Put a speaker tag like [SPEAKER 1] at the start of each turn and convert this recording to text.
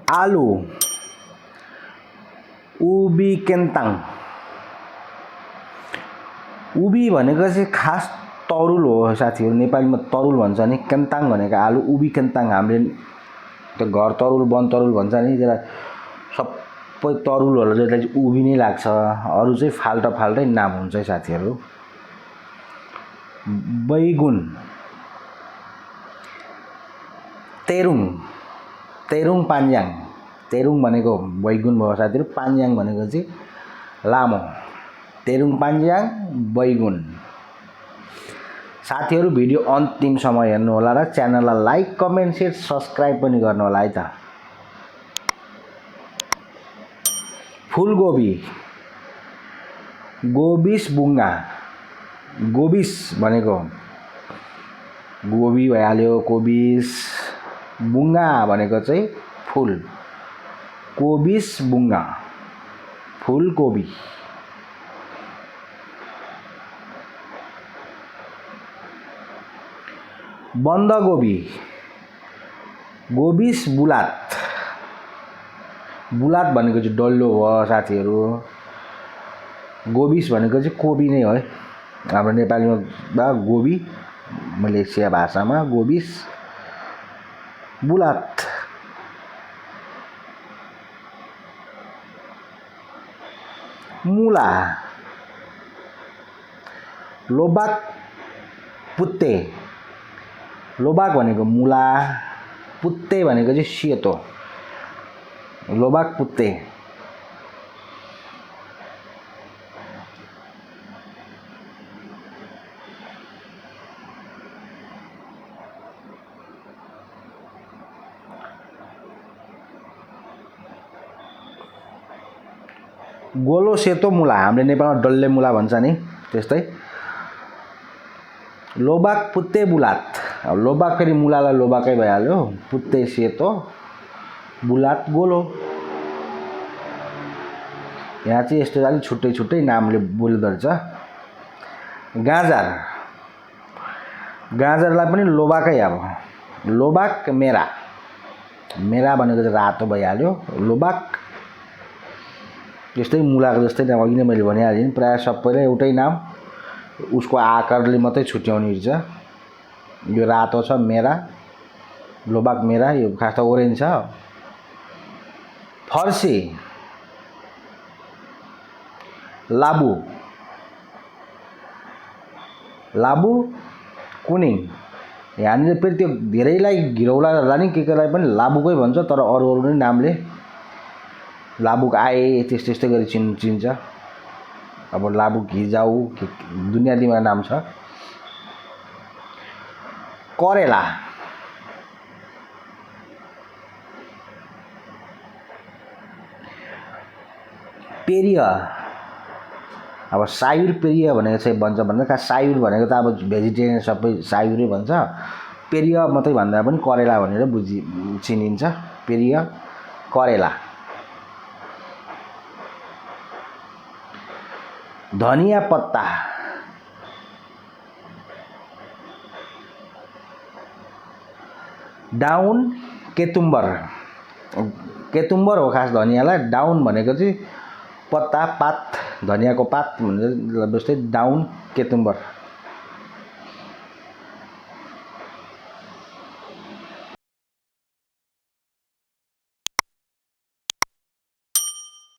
[SPEAKER 1] आलु उबी केन्ताङ। उबी भनेको चाहिँ खास तरुल हो साथीहरु, नेपालीमा तरुल भन्छ नि। केन्ताङ भनेको आलु, उबी केन्ताङ हामीले त्यो घर तरुल वन तरुल भन्छ नि, त्यसलाई सबै तरुलहरुले चाहिँ उबी नै लाग्छ। अरु चाहिँ फाल्टा फाल्टै नाम हुन्छ साथीहरु। बैगुन तेरुङ, तेरुङ पान्ज्याङ। तेरुङ भनेको बैगुन भयो साथीहरु, पान्ज्याङ भनेको चाहिँ लामो। तेरुङ पान्ज्याङ बैगुन। साथीहरु भिडियो अन्तिमसम्म हेर्नु होला र च्यानललाई लाइक कमेन्ट शेयर सब्स्क्राइब पनि गर्नु होला है त। फूलगोबी गोबिस बुङ्गा। गोबिस भनेको गोबी भइहाल्यो, कोबिस। बुङ्गा भनेको चाहिँ फूल, कोबिस बुङ्गा, फूलगोबी। बन्दागोबी गोबिस बुलात। बुलात भनेको चाहिँ डल्लो हो साथीहरु। गोबिस भनेको चाहिँ कोबी नै हो है हाम्रो नेपालीमा। गोबी मलेसिया भाषामा गोबिस बुलात। मुला लोबाक पुत्ते। लोबाक भनेको मुला, पुत्ते भनेको चाहिँ सेतो। लोबाक पुत्ते। गोलो सेतो मुला, हामीले नेपालमा डल्ले मुला भन्छ नि त्यस्तै। लोबाक पुत्ते बुलात। अब लोबाक फेरि मुलालाई लोबाकै भइहाल्यो, पुत्ते सेतो, बुलात गोलो। यहाँ चाहिँ यस्तो अलि छुट्टै छुट्टै नामले बोल्दो रहेछ। गाजर। गाजरलाई पनि लोबाकै अब, लोबाक मेरा। मेरा भनेको चाहिँ रातो भइहाल्यो, लोबाक। त्यस्तै मुलाको जस्तै नाम अघि नै मैले भनिहालेँ नि, प्राय सबैलाई एउटै नाम, उसको आकारले मात्रै छुट्याउने हुन्छ। यो रातो छ मेरा, लोबाक मेरा, यो खास त ओरेन्ज छ। फर्सी लाबु। लाबु कुनिङ। यहाँनिर फेरि त्यो धेरैलाई घिरौला गर्दा नि केलाई पनि लाबुकै भन्छ, तर अरु अरु नै नामले लाबुक आए त्यस्तै गरी चिन्छ। अब लाबुक घिजाउ दुनिया दिनमा नाम छ। करेला पेरिया। अब सायुर पेरिया भनेको चाहिँ भन्छ भन्दा खास सायुर भनेको त अब भेजिटेरियन सबै सायुरै भन्छ। पेरिया मात्रै भन्दा पनि करेला भनेर चिनिन्छ। पेरिया करेला। धनिया पत्ता डाउन केतुम्बर। केतुम्बर हो खास धनियालाई। डाउन भनेको चाहिँ पत्ता पात, धनियाको पात भनेर जस्तै डाउन केतुम्बर।